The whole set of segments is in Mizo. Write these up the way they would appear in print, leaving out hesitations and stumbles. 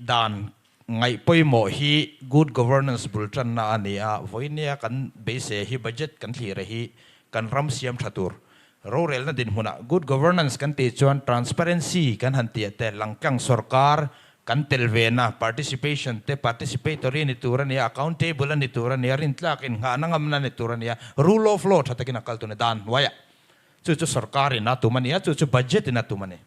Dan ngaih pawimawh hi good governance bul tanna a ni a, vawinia kan beisei hi budget kan thlir hi kan ram siam tha tur. Rorelna dinhmunah good governance kan tih chuan transparency kan han tih te, langtlang sorkar kan tel vena, participation te, participatory ni tur a ni a, accountable a ni tur a ni a, rintlak innghahna ngamna a ni tur a ni a, rule of law tha takin a kal tur a ni dan hnuaiah. Chu chu sorkarin a tum a ni a, chu chu budget in a tum a ni.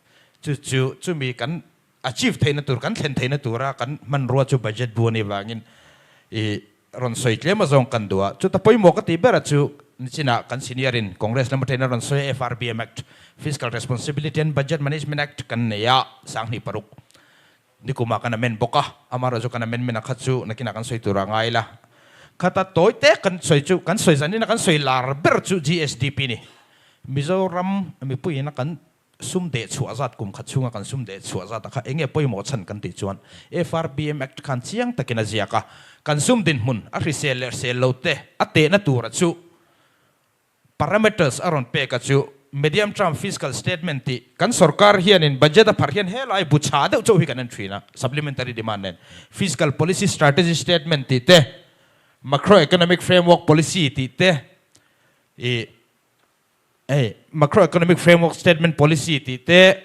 Chu chu chumi kan achieve theihna tur, kan thlen theihna tura kan hmanrua chu budget bu a nih vangin i rawn sawi tlem azawng kan duh a. Chuta pawimawh ka tih ber chu nichinah kan senior in Congress lam atangin a rawn sawi a, FRBM Act, Fiscal Responsibility and Budget Management Act kan nei a, 2006 nikumah kan amend bawk a, amaherawhchu kan amendment a kha chu nakinah kan sawi tur a ngai la. Khata tawi te kan sawi chu, kan sawi zanina kan sawi lar ber chu GSDP ni. Mizoram mipuiin a kan Sum deh chhuah zat kum khat chhunga kan sum deh chhuah zat a kha enge pawimawh chhan kan tih chuan FRBM Act khan chiang takin a ziak a, kan sum dinhmun a hrisel leh hrisel lo te a tehna tura chu parameters a rawn pek a chu Medium Term Fiscal Statement tih kan sorkar hianin budget a pharh hian helai bu chha deuh chauh hi kan en thin a, supplementary demand nen Fiscal Policy Strategy Statement tih te, Macroeconomic Framework Policy tih te, ih Hei, Macroeconomic Framework Statement Policy tih te,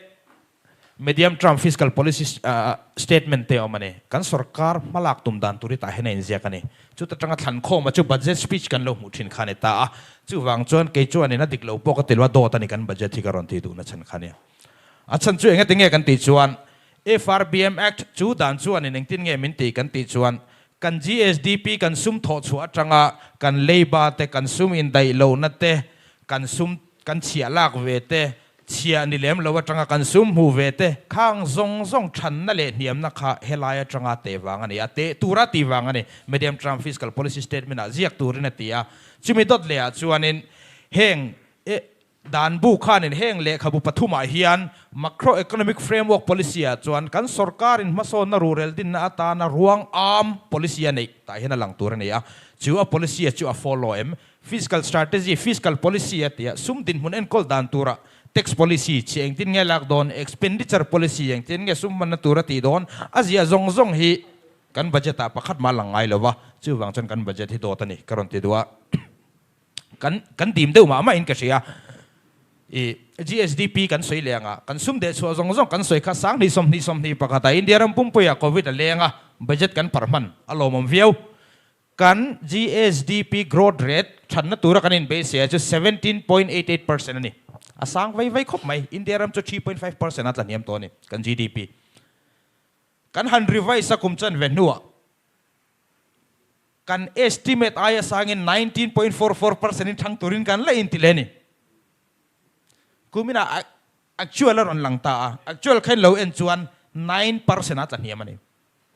Medium Term Fiscal Policy Statement te a awm a ni. Kan sorkar hmalak tum dan tur hi tah hian a inziak a ni. Chuta tanga thlan khawma chu budget speech kan lo hmuh thin kha a ni ta a. Chuvang chuan kei chuanin a dik lo pawh ka ti lo a, dawt a ni kan budget hi ka rawn tih duhna chhan kha a nia. A chhan chu engati nge kan tih chuan FRBM Act chu dan chuanin engtin nge min tih kan tih chuan Kan GSDP kan sum thawh chhuah atanga kan leiba te, kan sum indaih lohna te, kan sum kan chhiah lak ve te, chhiah ni lem lo atanga kan sum hmuh ve te, khang zawng zawng thanna leh hniamna kha helai atanga teh vang a ni a, teh tura tih vang a ni, Medium Term Fiscal Policy Statement ah ziak turin a ti a. Chumi dawt lehah chuanin heng e Dan bu khanin heng lehkhabu pathumah hian Macroeconomic Framework Policy-ah chuan kan sorkarin hmasawnna rurel dinna atana ruang am policy a neih tah hian a lang tur a ni a. Chu a policy-a chu a follow em? Fiscal strategy, fiscal policy a ti a, sum dinhmun enkawl dan tura tax policy chi engtin nge lak dawn, expenditure policy engtin nge sum hmanna tur a tih dawn, a ziah zawng zawng hi kan budget-ah pakhat mah a lang ngai lo va, chuvang chuan kan budget hi dawt a ni ka rawn ti duh a. Kan kan dim deuh mah mah in ka hria. I GSDP kan sawi leh anga kan sum deh chhuah zawng zawng kan sawi kha 20 20 20 pakhat a India ram pumpuiah Covid a leng a, budget kan parh hman a lawmawm viau. Kan GSDP growth rate thanna tura kan inbeisei a chu 17.88% a ni. A sang vei vei khawp mai. India ram chu 3.5% a tla hniam tawh a ni kan GDP. Kan han revise a kum chanve hnuah. Kan estimate aia sangin 19.44% in thang turin kan la inti leh a ni. Kuminah actual a rawn lang ta a, actual kha in lo en chuan 9% a tla hniam a ni.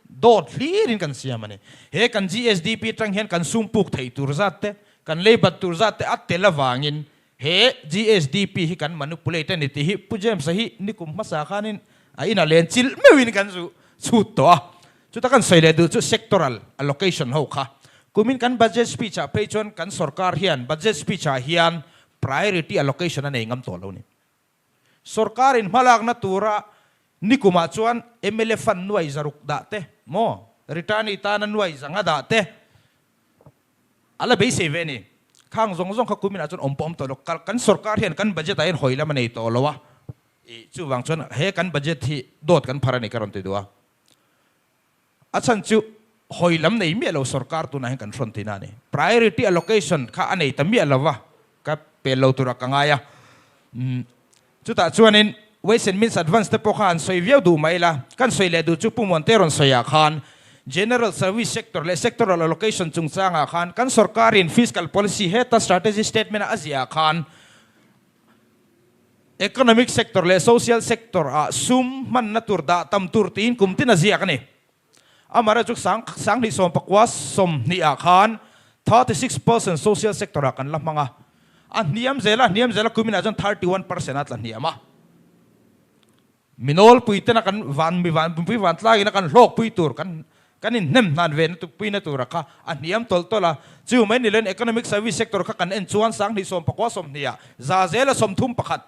Dawt hlirin kan siam a ni. He kan GSDP atang hian kan sum puk theih tur zat te, kan leibat tur zat te a tel avangin he GSDP hi kan manipulate a ni tih hi Pu James-a hi nikum hmasa khanin a inah len chilh meuhin kan zu chhut tawh a. Chuta kan sawi leh duh chu sectoral allocation ho kha. Kumin kan budget speech ah phei chuan kan sorkar hian budget speech ah hian priority allocation a nei ngam tawh lo ni. Sorkar in hmalakna tura nikumah chuan mla fund nuai zaruk dah te maw, returnee tana nuai zanga dah te a la beisei ve a ni. Khang zawng zawng kha kuminah chuan awm pawh awm tawh lo. Kan sorkar hian kan budget ah hian hawi lam a nei tawh lo a. Ih chuvang chuan he kan budget hi dawt kan phar a ni ka rawn ti duh a. A chhan chu hawi lam nei miah lo sorkar tunah hian kan hrawn tihna a ni. Priority allocation kha a nei ta miah lo va, ka pel lo turah ka ngai a. Chutah chuanin Ways and Means Advance te pawh kha an sawi viau duh mai la, kan sawi leh duh chu Pu Muante rawn sawiah khan General Service Sector leh Sectoral Allocation chungchangah khan kan sorkarin Fiscal Policy heta Strategy Statement a ziahah khan Economic sector leh social sector ah sum hmanna tur dah tam tur tiin kum tin a ziak a ni. Amara chu 2019 20 ah khan 36% social sector ah kan la hmang a. A hniam zel a, hniam zel a kumin ah chuan 31% a tla hniam a. Minawlpui tena kan van mi van pumpui vantlangin a kan hlawkpui tur kan kan inhnem hnan ve na puina tura kha a hniam tawlh tawlh a. Chu mai ni loin economic service sector kha kan en chuan 2019 20 ah za zela 31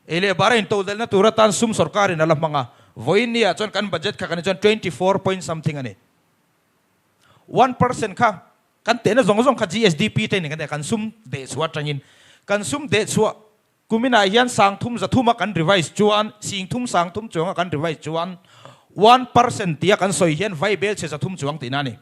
ei leh bara intodelhna tur atan sum sorkarin a la hmang a. Vawiin ni ah chuan kan budget kha kan chuan 24 point something a ni. 1% kha kan tehna zawng zawng kha GSDP te ni kan kan sum deh chhuah atangin kan sum deh chhuah kuminah hian sangthum zathuma kan revise chuan singthum sangthum chuanga kan revise chuan 1% tia kan sawi hian vai bel chhe 300 chuang tihna a ni.